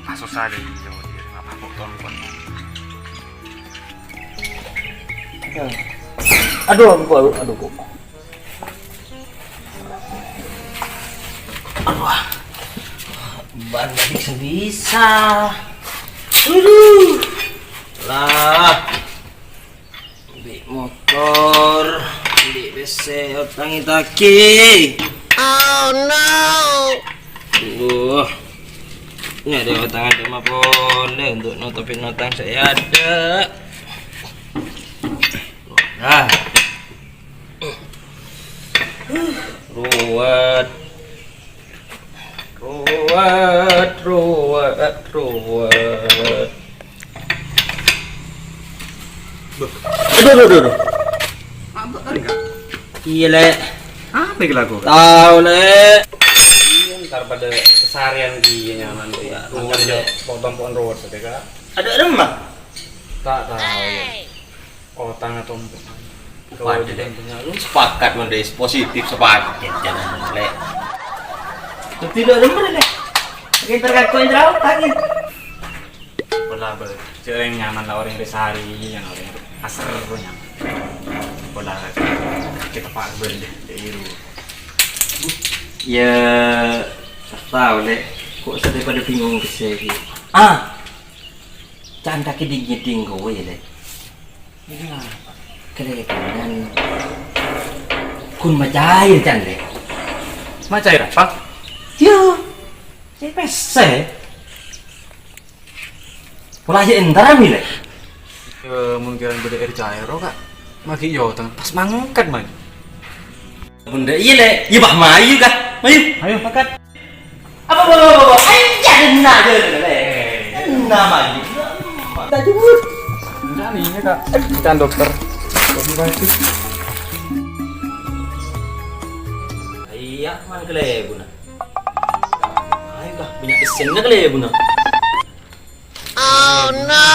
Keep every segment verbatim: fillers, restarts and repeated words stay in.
Pas susah deh, iya, iya, apa kok tonton? Aduh, ampun, aduh, aduh, kok. Aduh. Ban lagi bisa. Aduh. Lah. Bi' motor, bi' P C, otangnga taghi. Oh no. Duh. Ini ada otang ada mah boleh untuk nutupin otang saya ada. Nah. Ruwet. Ruwet, ruwet, ruwet. Aduh, aduh, aduh, aduh. Apa kan, Kak? Iya, Lè'. Apa iki lagu? Tao, Lè'. Iya, ntar pada keseharian dia nyaman tuh ya. Ruwet, Lè'. Potong pohon ruwet, Kak. Ada remah? Tak tahu ya. Otang atau enggak? Kalau Waduh, jadi Lè'. Punya lu. Sepakat, Mon, Des. Positif, sepakat. Jangan, Lè'. Tapi lo demen, Lè'. Pinter ngakuin jerawat lagi. Pola ber-, cewek yang nyaman lah, orang dari sehari, yang orang asar tuh nyaman. Pola kita pak ber-, deh, deh, itu. Ya, tak tahu, Lè'. Kok saya pada bingung ke saya gitu. Ah! Can kaki dingin-dingin kowe, Lè'. Iya. Kelebihan kun macair, can, Lè'. Macair apa? Iya. Saya pese. Pola aja entar, Lè'. Eh, mungkin beda air cair, Kak. Magi yo, teng pas mangkat, man. Bunda, iya, Lè'. Iya, Pak, mayu, Kak. Mayu. Ayo, pakat. Apa, apa, apa, apa? Ayo, jangan nanya, Lè'. Nanya, mayu. Tak jemput. Enggak nih, ini, Kak. Bukan dokter. Kopi pasti. Iya, man kelebu, nah. Ayo, Kak, banyak pesennya kelebu, nah. Oh, no.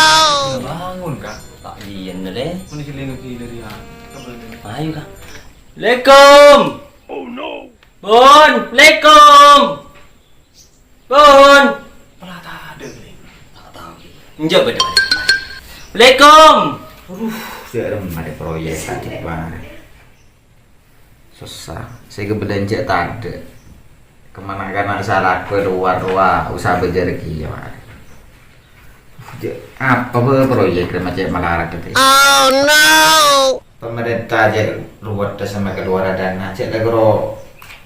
Bangun, Kak. Tak dian, Lè'. Mana si Lino gila dia? Ayo, Kak. Assalamualaikum. Oh, no. Bun, assalamualaikum. Bun. Pala tak ada, Lè'. Tak tahu. Enjak, beda. Assalamualaikum. Aduh, si Arem ada proyek tadi, Bang. Susah. Saya kebetulan cek tadek. Kemana kana salah keluar rowa usaha belajar lagi ya, Pak. Cek, apa be proyek remaja melarat itu? Oh, no. Pemerintah cek ruwet sama keluar dana. Cek le kero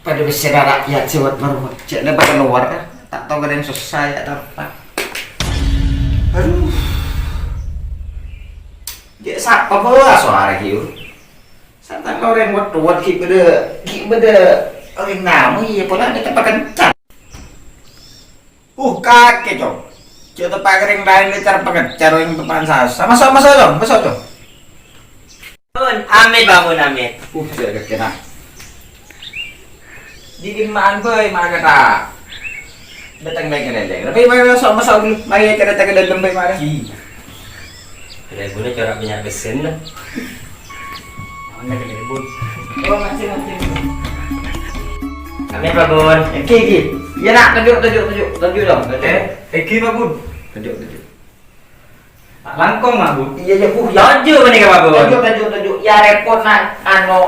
pada besar rakyat sewat meruwet. Cek le pada keluar kan. Tak tahu kalian susah ya apa. Aduh. Cek siapa bawa suara hiu? Santang orèng wèt-wèt ghi' bâdâ, ghi' bâdâ orèng namo, iyâ pola adâ' teppa kencan. Uh, kakè, Cong. Jhâ' teppa' ka orèng laèn, lè, cara pangejar orèng teppa'an sasa. Maso', maso', Cong, maso', Cong. Pun, amit, Pak, pun, amit. Uh, jhâ' kakè, nah. Dingin ma'an bhâi, ma'an kata. Dâteng bhâi ka lèlèng. Tapi mari maso', maso' dulu. Mari carèta ka dâlem bhâi, mari. Iyâ. Kalèbunna cora' bânnya' pèssèna. Mana kalèbun? Oh, masih, masih. Kami, Pak Bun. Èngghi, èngghi. Iyâ, nak, tunjuk, tunjuk, tunjuk. Tunjuk dong, tunjuk. Eh, èngghi, Pak Bun. Tunjuk, tunjuk. Tak langkong, Pak Bun. Iyâ, iyâ, uh, iyâ, iyâ, panèka, Pak Bun. Tunjuk, tunjuk, tunjuk. Iyâ, rèpot, nak, anu,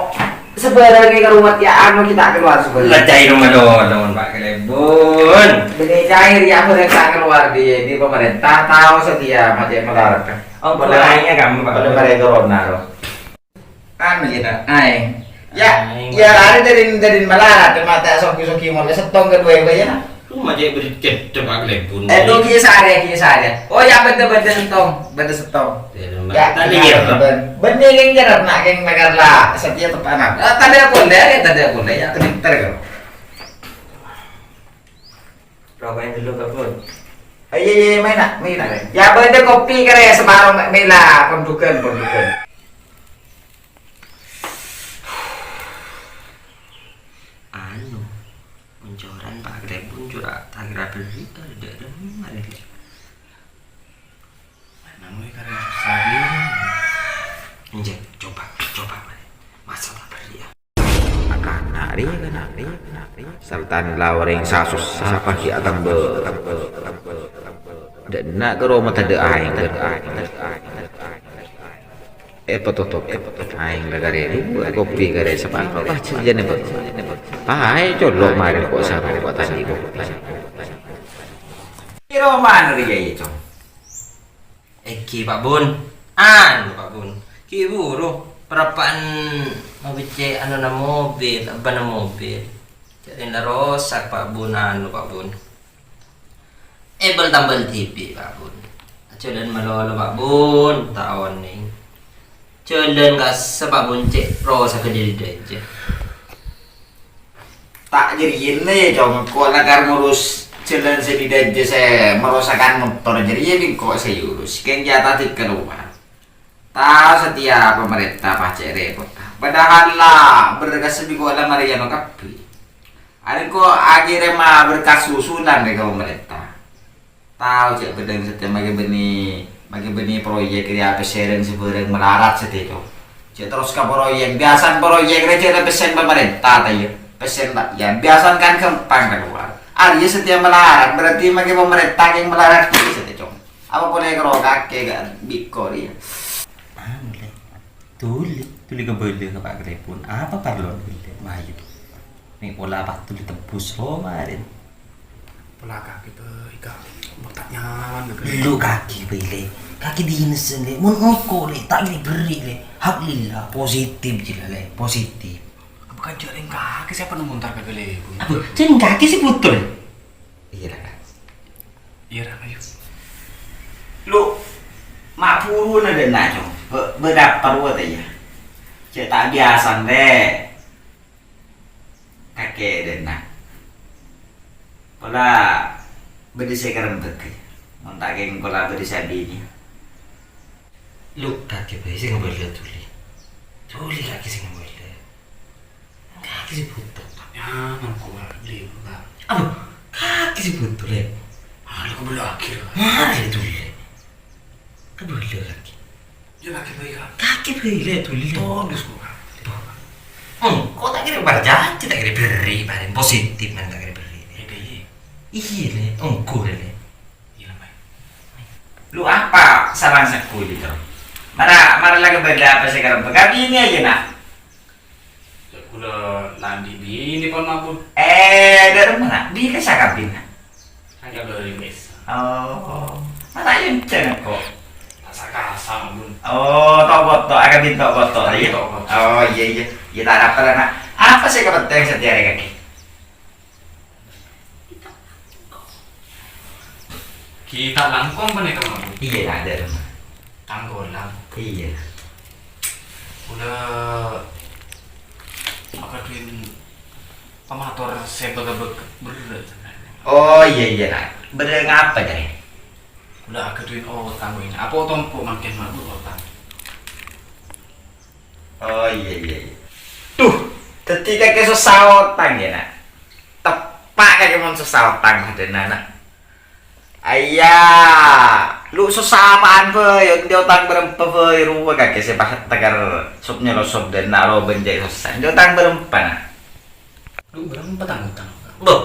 sabârâng ka rumah, iyâ, anu, kita keluar sebentar. Lah, cair, Pak, dong, dong, Pak, kalèbun. Bânnè cair, iyâ, mereka keluar di, di pemerintah, tahu setia, macam melarat. Oh, padahal lainnya kamu, Pak. Padahal mereka corona, loh. Anu, ya, nak, aèng. Ya, aèng, ya, Pak. Lari dari, dari melarat, mata sogi-sogi, mau settong kedua, ya, Pak, ya, nak? Lu macam beri cedek, Pak, kalèbun. Eh, tuh, kiye sare, kiye sare. Oh, ya, bener, bener, settong. Bener, settong. Ya, bener, tadi bener, ya, bener. Bener, yang jalan, nak, yang magar lah. Setia tepanan. Ah, tadi aku lihat, ya, tadi aku lihat. Ya, pinter, kok. Roko'na dulu, Pak Bun. Ayo, iya, iya, main, nak, main, nak. Ya, bâdâ kopi karè, separuh, Mbak Mela, pondukan, pondukan. Anu, moncoran, Pak, kalèbun, cora' tak kira beri, ada, ada, ada. Nang wè karena susah ini. Enjing, coba, coba, Pak. Masa tak beri, ya? Akana Sartana la orèng sasossa paghi' atamba. Dâ' enna' ka roma tadâ' aèng. Èpatotop aèng la karè, kopi karè saparo, pas jhâjâna, Pak. Paè colo' marè ko' sapa ko' tadâ' kopi. È romana rèya, Cong? Èngghi, Pak Bun. Anu, Pak Bun. Ghi' buru. Parappa'na mabeccè' anona mobil, abbana mobil. Jhâ' la rosak, Pak Bun, anu, Pak Bun. Èbel-tambel dhibi', Pak Bun. Jhâlân malolo, Pak Bun, ta' onèng. Jhâlân kassa, Pak Bun, cè' rosak dâri dâjâ. Ta' jârèya, yâ, Cong, ko' lakar ngurus jhâlân sè dâjâ sè marosakan motor jârèya, bengko' sè urus. Kèng jhâ' ta' dikkalowar. Tao satèya pamarènta pas cè' rèpot. Padahal la berkah sè bengko' la marèyana kabbhi. Arèya ko' akèrèma berkas susulan rè ka pamarènta. Tao cè' bâdâna satèya maghi bânnè, maghi bânnè proyek rèya pèssèna sè bârâng malarat satèya, Cong. Cè' terros ka proyek, biyasana proyek rè cè' pèssèna pamarènta ta' iyâ? Pèssèna ta' iyâ, biyasana kan ghâmpang kalowar. Arèya satèya malarat, berarti maghi pamarènta kèng malarat satèya, Cong. Apa polè karo kakè ka bengko rèya? Anu, Lè'. Dhuli, dhuli kabâlâ ka Pak Tribun. Apa parlona ghellâ', mayu? Mè' pola pas dhuli tembus roma, Rin. Pola kakè, Bhâi, Kak. Bâ' ta' nyaman, Bhâi. Lu kakè, Bhâi, Lè'. Kakè dinèsan, Lè'. Mon engko', Lè', ta' kèra berri', Lè'. Alhamdulillah, positif jiyâ, Lè'. Positif. Apa kan jhâ' rèng kakè sè apa nèmontar kakè, Lè', Bu? Apa? Jhâ' rèng kakè sè bhuto, Lè'? Iyâ, Kak. Iyâ, Ra, ayo. Lu, ma' buruna dâ' enna', Cong. Bâ-, bâdâ apa rowa ta' iyâ? Cè' ta' biyasana, Lè'. Kakè dâ' enna'. Pola bâdâ sè karembhâghâ. Mon ta' kèng pola bâdâ sè abinè. Lu, kakè bhâi sè ngabâlâ dhuli. Dhuli kakè sè ngabâlâ. Kakè sè bhuto. Nyaman ko' bâli, Bang. Aduh, kakè sè bhuto, Lè'. Ah, lu kabâlâ akhir, Bang. Mara, Lè', dhuli, Lè'. Kabâlâ kakè. Iyâ, kakè bhâi, Kak. Kakè bhâi, Lè', dhuli, Lè'. Todus ko', Kak. Engko' ta' kèra parjhânjhi, ta' kèra berri', parèng positif, man, ta' kèra berri'. Iyâ, Lè'. Iyâ, Lè'. Engko', Lè'. Iyâ, Lè', Bang. Lu apa sareng sakola, Cong? Mara, mara la kabâlâ apa sè karembhâghâ, kabinè, iyâ, Na'? Cè' kaulâ la andi' binè pon, Ma' Bun. Eh, dâ' remma, Na'? Bilâ sakabin, Na'? Kan kabâlâ, Bes. Oh, Ma' ta' èncèng kok. Ta' sakasa, Ma' Bun. Oh, to' poto, akabin to' poto, Akabin iyâ? To' poto. Oh, iyâ, iyâ. Iyâ, ta' apa-apa la, Na'. Apa sè kapèntèng satèya rè kakè? Kita langkong panèka, Ma' Bun? Iyâ, adâ', Rama. Tangkolang. Iyâ. Kaulâ akadhuwèn pamator sè bâgâ-bâgâ berrâ'. Oh, iyâ, iyâ, Ra. Berrâ' ngapa, Jârè? Kaulâ akadhuwèn otang, Bun. Apa tompo' mangkèn, Ma' Bun, otang? Oh, iyâ, iyâ, iyâ. Duh, dhâddhi kakè sossa otang, yâ, Na'? Teppa' kakè mon sossa otang, padâna, Na'. Ayya, lu sossa apaan, Bhâi? Andi' otang bârâmpa, Bhâi? Rowa kakè sè pas teker sop-nyelosop dâ' enna' robân cè' sossa. Andi' otang bârâmpa, Na'? Lu bârâmpa tang-otang? Bâh,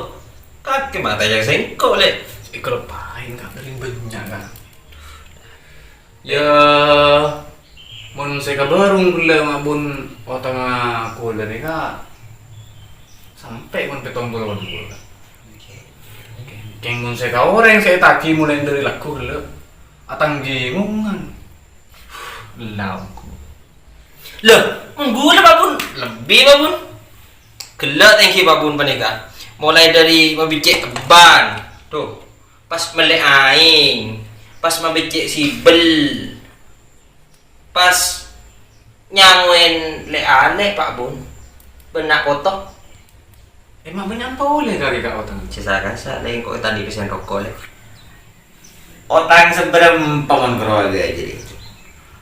kakè ma' tanya sèngko', Lè'. Sèngko' paèng, Kak, paling bânnya', Kak. Yâ, mon sè kabârung ghellâ', Ma' Bun, otangnga kaulâ nèka sampè' mon pèttong polo duwâ', Kak. Kèng mon sè ka orèng sè ètagi molaè dâri lagghu ghellâ', atangghimmongan. Ella ongghu. Lho, ongghu la, Pa' Bun. Lebbi, Pa' Bun. Ghellâ' tèngghi Pa' Bun panèka. Molaè dâri mabeccè' kembang. Tuh, pas mellè aèng. Pas mabeccè' sibel. Pas nyangowèn lè'-alè', Pa' Bun. Bân na' poto. Emang bânnya' polè kakè ka otang? Sè sa-kasa, Lè', engko' ta' andi' pèssèna roko', Lè'. Otang sè bârâmpa mon karo ghâllu jârèya.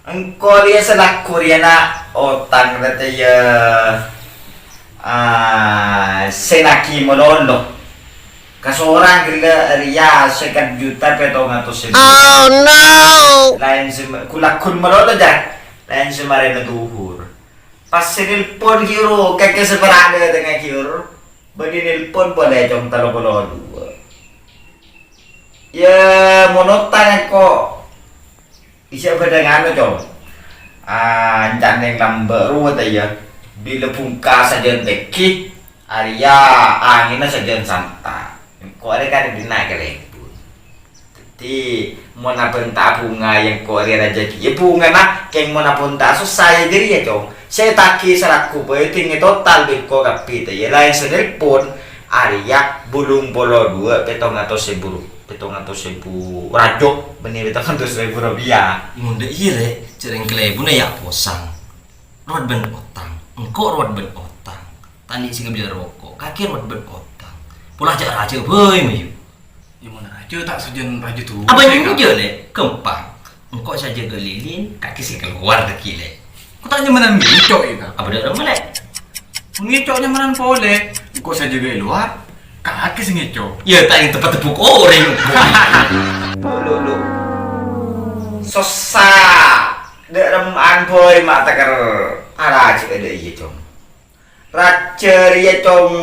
Engko' rèya sè lagghu rèya, Na', otang rèya, ah, sè nagi malolo. Kasorang ghellâ' rèya sèket juta pèttong atos èbu. Oh, no! Laèn sè ma-, ghulâ-ghun malolo, jâ. Laèn sè marèna dhuhur. Pas sè nelpon ghi' ro, kakè sè pèra' dâtengnga ghi' ro. Bâdhi nelpon polè, Cong, tello polo dua. Yâ, mon otang engko' iyâ bâdâ nganu, Cong. Ah, encana lambâ' rowa ta' iyâ. Bilâ bungka sajân tèngghi, arèya angènna sajân santa'. Engko' arè kadhi dinna' kalèbun. Dhâddhi, mon abhânta bhunga, yâ engko' arè rajâ kèya bhungana, kèng mon abhânta sossa, yâ jârèya, Cong. Sè ètagi sè ragghu bhâi, dingngè total bi' engko' kabbhi, ta' iyâ, laèn sè nelpon, arèya bâllung polo dua pètong atos èbu ru-, pètong atos èbu rajâ, bânnè pètong atos èbu rupiah. Mon dâ' iyâ, Lè', jhâreng kalèbunna yâ posang. Rowat bân otang. Engko' rowat bân otang. Ta' andi' sè ngabâliyâ roko', kakè rowat bân otang. Pola jhâ' rajâ bhâi, mayu. Yâ, mon rajâ ta' sajân rajâ tu. Apa nyamana jâ, Lè'? Ghâmpang. Engko' sajâgâ lilin, kakè sè kalowar dâggi', Lè'. Ko' ta' nyamana ngèco', yâ, Kak? Apa dâ' remma, Lè'? Mon ngèco' nyamana polè, engko' sajâgâ è lowar, kakè sè ngèco'. Yâ, ta' ènga' teppa'na tepuk orèng. Lo, lo, lo. Sossa. Dâ' remma'an bhâi ma' takèr arajâ dâ' iyâ, Cong. Rajâ rèya, Cong,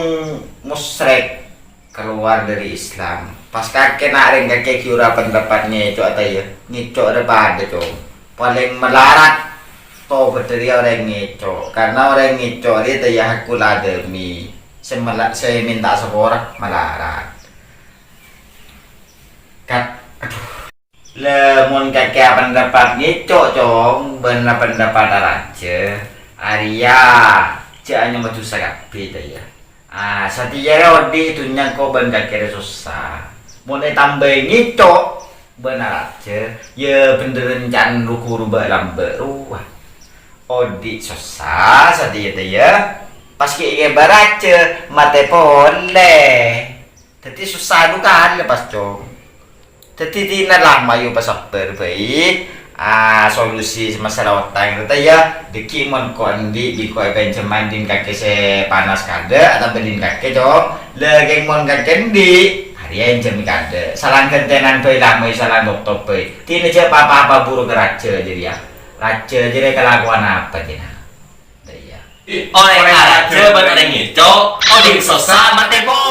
musyrèk, kalowar dâri Islam. Pas kakè na' rèng kakè ghi' ora pendapat ngèco' ta' iyâ? Ngèco' rè padâ, Cong. Palèng malarat tobât dâri orèng ngèco'. Karna orèng ngèco' rèya ta' iyâ haqqul adami. Sè mala-, sè mènta sapora malarat. Kat-, aduh. Lè, mon kakè apendapat ngèco', Cong, bân apendapat arajâ, arèya jhâ' anyama dusa kabbhi, ta' iyâ? Ah, satèya rè odi' dhunnya engko' bân kakè rè sossa. Mon ètambâi ngèco' bân arajâ, yâ bhendherrân can ru-ghuru bâ'-lambâ' rowa. Odi' sossa satèya, ta' iyâ? Pas ghi' èkabâr arajâ, matè polè. Dhâddhi sossa du kalè pas, Cong. Dhâddhi dinah la mayu pasabbhâr bhâi. Ah, solusi masalah otang rèya, ta' iyâ, dâggi' mon ko' andi' bi' ko' èpènjhâmân dhin kakè sè panas kadâ', atabâ dhin kakè, Cong. Lè, kèng mon kakè andi', arèya ènjhâmè kadâ'. Salang ghântènan bhâi la mayu salang toptop bhâi. Dinah jhâ' pa-apa buru ka rajâ jârèya. Rajâ jârèya kalakowan apa, dinah? Iyâ. Orèng arajâ bân orèng ngèco', odi' sossa matè po-,